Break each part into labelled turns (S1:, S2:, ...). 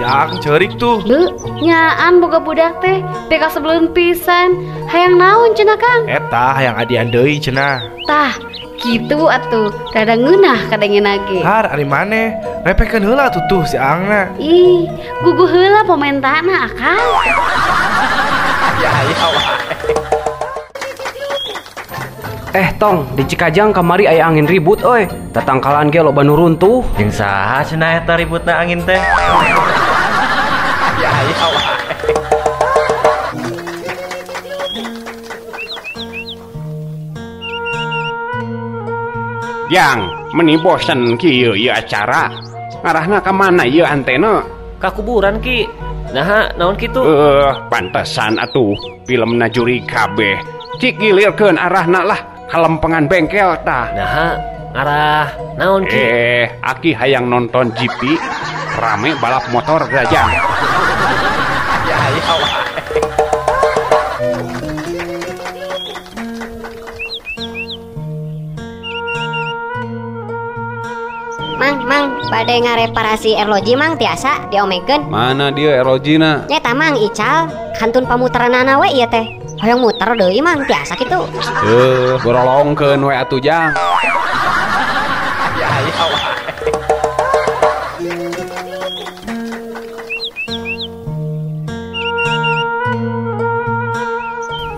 S1: Aang ceurik tuh.
S2: Beuh, nyaan boga budak teh, teh sebelum pisan. Hayang naon cenah Kang?
S1: Eta hayang adian deui cenah.
S2: Tah, kitu atuh, rada ngeunah kadangena ge.
S1: Har ari maneh, repekeun heula atuh tuh si Aangna.
S2: Ih, guguh heula pamentana Akang.
S1: Ya ya wae.
S3: Tong, di Cikajang kamari aya angin ribut euy. Tatangkalan ge loba nu runtuh.
S4: Jeung saha cenah eta ributna angin teh?
S1: Ya ya wae.
S5: Yang meni bosen kieu ieu acara. Ngarahna ka mana ieu antena?
S6: Ka kuburan Ki. Naha naon kitu?
S5: Pantesan atuh filmna juri kabeh. Cik gilirkeun arahna lah kalempengan bengkel tah.
S6: Naha ngarah naon Ki?
S5: Aki hayang nonton GP rame balap motor gajang.
S1: Ya ya wae.
S7: Mang, bade ngareparasi RLoji mang tiasa diomekeun.
S5: Mana dia RLoji-na?
S7: Nyeta mang ical, kantun pamuteranana we ieu teh. Hoyong muter deui mang tiasa kitu.
S5: Borolongkeun we atuh jang.
S1: Ya ya wae.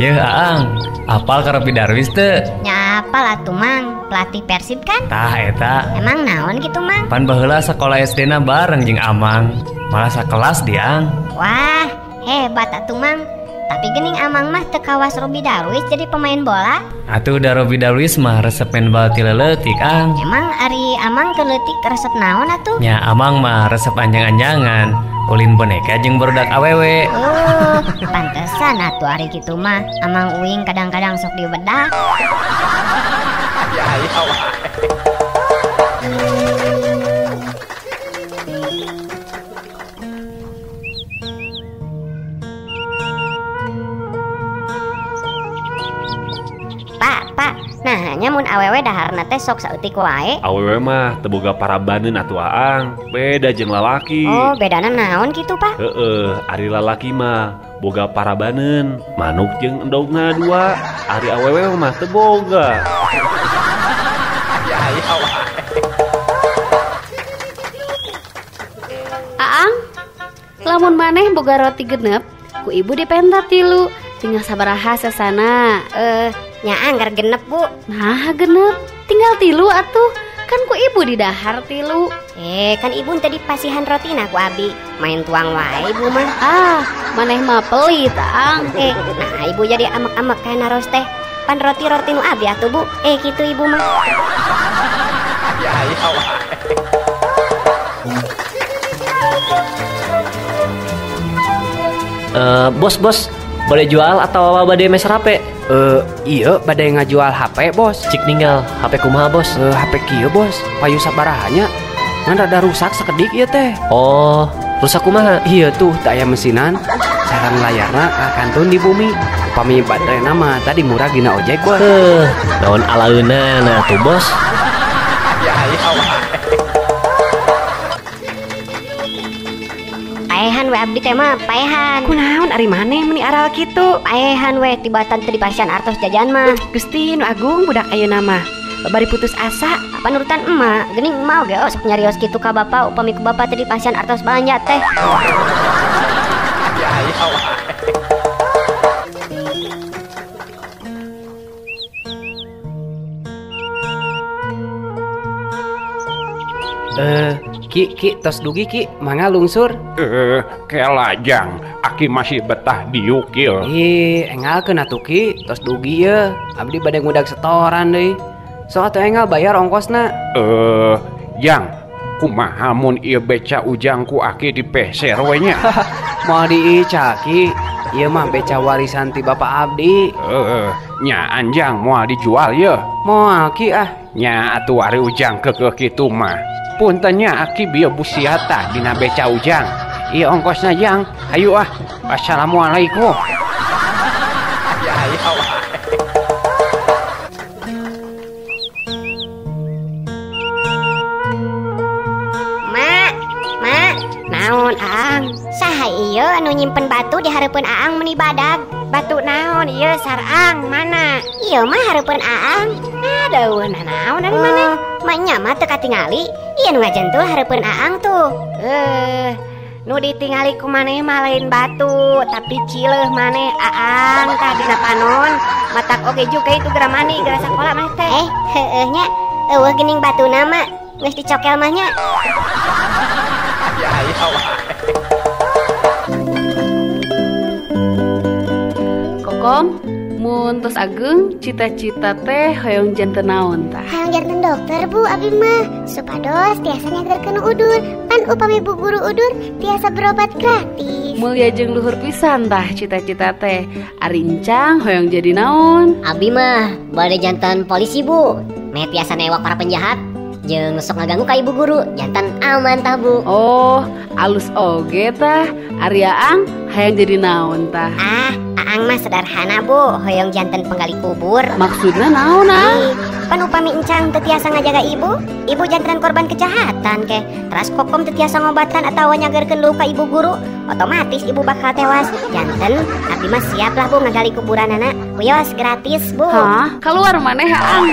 S8: Yeuh Aang, apal ka Robby Darwis teu?
S7: Nya apal atuh mang, pelatih Persib kan?
S8: Tah eta.
S7: Emang naon kitu mang?
S8: Pan baheula sakola SD-na bareng jeung Amang, malah sakelas di Ang.
S7: Wah, hebat atuh mang. Tapi geuning Amang mah teu kawas Robby Darwis jadi pemain bola.
S8: Atuh da Robby Darwis mah resep main bal ti leutik Ang.
S7: Emang ari Amang keur leutik resep naon atuh?
S8: Nya Amang mah resep anjang-anjangan, ulin boneka jeung barudak awewe.
S7: Oh, pantesan atuh ari kitu mah Amang uing kadang-kadang sok dibedak.
S1: Ya ya wae.
S7: Pak, nah nya mun awewe daharna teh sok saeutik wae.
S9: Awewe mah teu boga parabaneun atuh Aang, beda jeung lalaki.
S7: Oh, bedana naon kitu, Pak?
S9: Heeh, ari lalaki mah boga parabaneun, manuk jeung endogna dua, ari awewe mah teu boga.
S1: Ya ya wae.
S2: Aang, lamun maneh boga roti genep, ku ibu dipenta tilu, tinggal sabaraha sesana.
S7: Nya anggar genep bu.
S2: Nah genep, tinggal tilu atuh. Kan ku ibu di dahar tilu.
S7: Kan ibu tadi pasihan rotina ku abi. Main tuang wae ibu mah.
S2: Ah, maneh mah pelit Ang.
S7: Nah ibu jadi amek-amek kana naros teh. Pan roti-roti nu abi atuh bu. Kitu ibu mah.
S1: Ya ya wae.
S6: Bos, boleh jual atau bade meser HP?
S3: Iya, bade ngajual HP, bos.
S6: Cik ninggal, HP kumaha, bos?
S3: HP kieu, bos. Payu sabaraha nya. Ngan rada rusak sakedik ieu teh.
S6: Oh, rusak kumaha?
S3: Iya tuh, teu aya mesinan. Sarang layarna kantun di bumi. Upami baterena mah tadi murah dina ojek, bos.
S6: Heuh, naon alaeuna nah tuh, bos.
S1: Ya ya wae.
S7: Paehan we abdi teh mah, paehan.
S10: Kunaon ari maneh meuni aral kitu?
S7: Paehan we tibatan teu dipasihan artos jajan mah.
S10: Gusti nu agung budak ayeuna mah. Bari putus asa.
S7: Apa nurutan emak? Geuning emak oge sok nyarios kitu ka bapa upami ku bapa teu dipasihan artos balanja teh.
S1: Ya ya wae.
S3: Ki, tos dugi Ki, mangga lungsur.
S5: Kela jang, aki masih betah diuk ieu.
S3: Ih, engalkeun atuh Ki, tos dugi ye. Abdi bade ngudag setoran deui. Sok atuh engal bayar ongkosna.
S5: Jang, kumaha mun ieu beca ujang ku aki dipeser we nya?
S3: Moal diical Ki, ieu mah beca warisan ti bapa abdi.
S5: Nya anjang moal dijual ye.
S3: Moal Ki ah.
S5: Nya atuh ari ujang keukeuh kitu mah. Punten nya aki bieu busiata dina beca ujang. Ieu ongkosna jang. Hayu ah. Assalamualaikum.
S1: Ya ya wae.
S7: Mak, naon Aang? Ieu anu nyimpen batu di hareupeun Aang meuni badag.
S10: Batu naon ieu sarang mana?
S7: Ieu mah hareupeun Aang.
S10: Aduh, naon ari maneh?
S7: Maknya mah teu katingali. Ieu nu ngajentul hareupeun Aang tuh.
S10: Nu ditingali ku maneh mah lain batu, tapi cileuh maneh Aang tah dina panon. Matak oge juga itu geura mandi, geura sakola maneh teh.
S7: Heueuh nya. Eueuh geuning batuna mah geus dicokel mah nya.
S2: Kokom, mun tos ageng cita-cita teh hoyong janten naon tah?
S7: Hoyong janten dokter Bu abi mah, supados tiasa nyagerkeun udur. Pan upami bu guru udur tiasa berobat gratis.
S2: Mulia jeung luhur pisan tah cita-cita teh. Ari encang hoyong jadi naon?
S7: Abi mah bade janten polisi Bu. Meh tiasa newak para penjahat jeung sok ngaganggu ka ibu guru, janten aman tah Bu.
S2: Oh, alus oge tah. Ari Aang hayang jadi naon tah?
S7: Ah, Aang mah sederhana Bu, hoyong janten penggali kubur.
S2: Maksudna naon ah?
S7: Pan upami encang teu tiasa ngajaga ibu, ibu janten korban kejahatan ke. Teras kokom teu tiasa ngobatan atawa nyagerkeun luka ibu guru, otomatis ibu bakal tewas. Janten abdi mah siap lah Bu ngagali kuburanana. Wios gratis Bu.
S2: Hah? Keluar maneh Aang.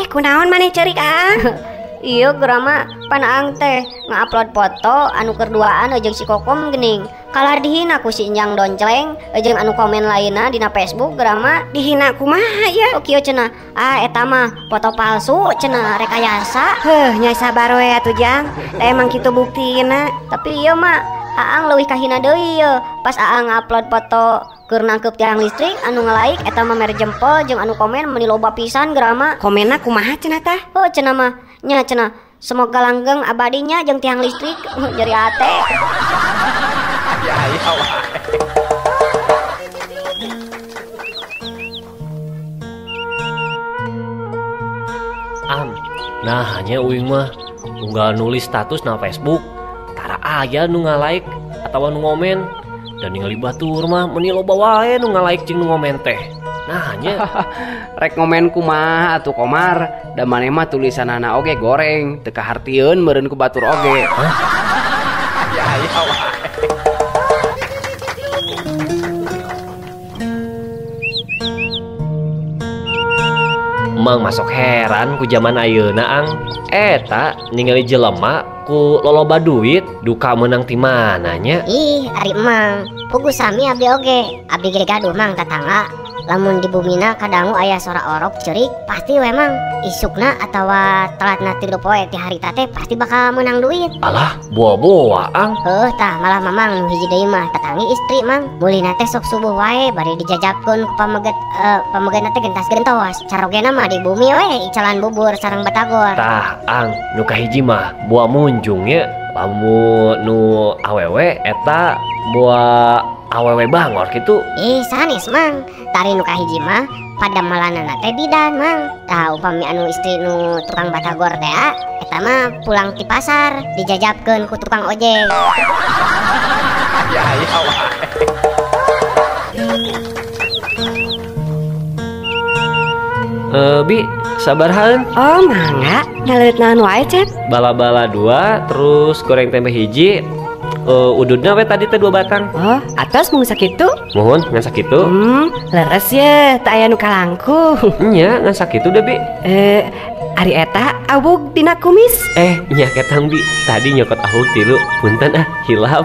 S10: Kunaon maneh ceurik Aang?
S7: Ieu geura pan Aang teh ngupload foto anu keur duaan jeung si Kokom geuning. Kalar dihina ku si Injang Doncleng jeung anu komen lainna dina Facebook geura
S10: dihina kumaha ya?
S7: Oh kieu cenah. Ah eta mah foto palsu cenah rekayasa.
S10: Heuh nya sabar we atuh Jang. Da emang kitu buktina.
S7: Tapi ieu mah Aang leuwih kahina deui ieu. Pas Aang ngupload foto keur nangkep tiang listrik anu nge-like eta mah mere jempol jeung anu komen meuni loba pisan geura mah.
S10: Komenna kumaha cenah tah?
S7: Oh cenah mah nya cenah semoga langgeng abadinya jeung tiang listrik nyeri hate.
S6: Am, nah hanya uing mah unggal nulis status na Facebook tara aya nu nga-like atawa nu ngomen. Dan ningali batur mah meuni loba wae nu nga-like jeung nu ngomen teh. Nah nya
S3: rek ngomen kumaha atuh Komar, da maneh mah tulisanana oge goreng, teu kahartieun meureun ku batur oge.
S6: Hah? Mang masuk heran ku zaman ayeuna Ang. Eta ningali jelema ku loloba duit duka meunang ti mananya.
S7: Ih, ari emang puguh sami abdi oge. Abdi ge gaduh mang tatangga. Lamun di bumina kadangu aya sora orok ceurik pasti we mang isukna atawa telatna 3 poe ti harita teh pasti bakal meunang duit.
S6: Alah, boa-boa Ang.
S7: Heuh tah malah mamang nu hiji deui mah tatangi istri mang. Mulina teh sok subuh wae bari dijajabkeun ku pameget pamegetna teh gentas-gentos. Carogena mah di bumi we icalan bubur sareng batagor.
S6: Tah Ang, nu kahiji mah boa munjung nya. Lamun nu awewe eta boa awewe bangor kitu.
S7: Ih, sanes mang. Tari nu kahiji mah pada malanana teh bidan mang. Tah upami anu istri nu tukang batagor teh eta mah pulang ti pasar dijajabkeun ku tukang ojek.
S6: Bi, sabarhan.
S10: Oh, mangga. Nyaleut naon wae, Cep?
S6: Bala-bala 2, terus goreng tempe hiji. Ududna we tadi teh 2 batang.
S10: Oh, atos mung sakitu?
S6: Muhun, ngan sakitu.
S10: Leres ye, teu aya nu kalangkung.
S6: Nya, ngan sakitu deh, Bi.
S10: Ari eta awug dina kumis.
S6: Nya ketang Bi, tadi nyokot awug 3, punten ah, hilap.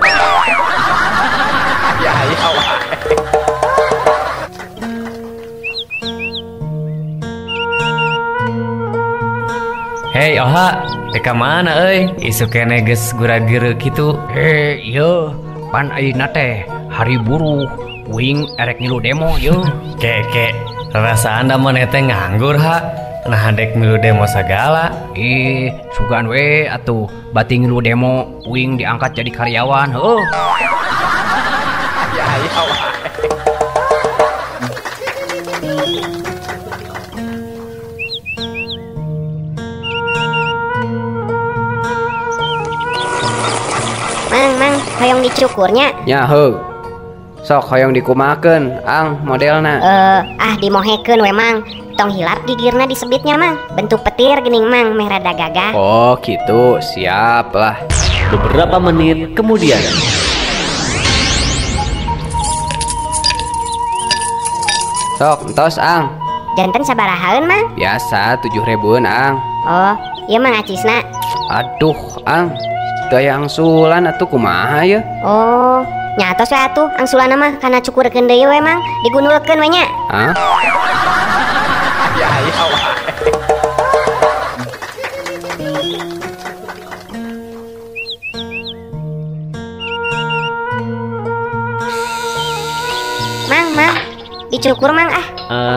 S8: Hei Oha, teka mana euy? Isu kene geus gura-gere kitu.
S5: Ieu pan ayeuna teh hari buruh, uing erek ngilu demo yeuh.
S8: Keke, rarasaan da maneh teh nganggur ha. Nah dek milu demo sagala.
S5: Ih, sugan we atuh bati ngilu demo uing diangkat jadi karyawan heuh.
S7: Mang, mang, Hoyong dicukurnya.
S3: Nya heuh. Sok hoyong dikumakeun Ang modelna.
S7: Ah dimohekeun we Mang. Tong hilap gigirna disebitnya Mang. Bentuk petir geuning Mang meh rada gagah.
S3: Oh gitu, siap lah.
S6: Beberapa menit kemudian.
S3: Sok entos Ang.
S7: Janten sabarahaeun Mang?
S3: Biasa 7.000-an Ang.
S7: Oh, ieu mah acisna.
S3: Aduh Ang, teu aya angsulan atuh kumaha ye?
S7: Oh, nyatos we atuh angsulanna mah kana cukurkeun deui we Mang, digundulkeun we nya.
S3: Hah?
S1: Ya ya wae.
S7: Mang, Mang, dicukur Mang ah.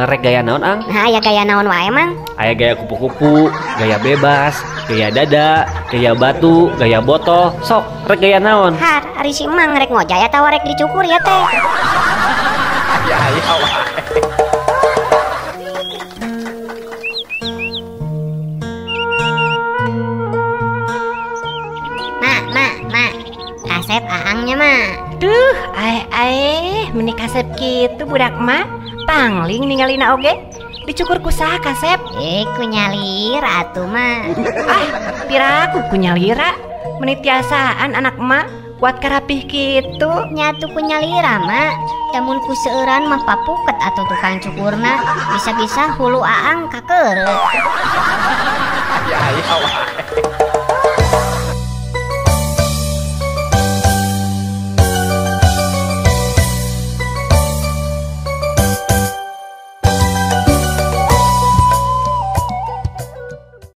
S6: Rek gaya naon Ang?
S7: Nah, aya gaya naon wae Mang?
S6: Aya gaya kupu-kupu, gaya bebas, gaya dada, gaya batu, gaya botol. Sok, rek gaya naon?
S7: Har, ari si Mang rek ngojay atawa rek dicukur ya teh.
S1: Ya ya wae.
S7: Mak, mak, mak. Kasep aangnya mak.
S10: Duh, ae meni kasep kitu budak mak. Pangling ningalina oge. Dicukur ku saha kasep?
S7: Ku nyalira atuh mah.
S10: Ah, piraku ku nyalira. Meni tiasaan anak emak kuat karapih kitu.
S7: Nyatu ku nyalira mak. Lamun ku seueuran mah papuket atuh tukang cukurna. Bisa-bisa hulu aang kakeureut.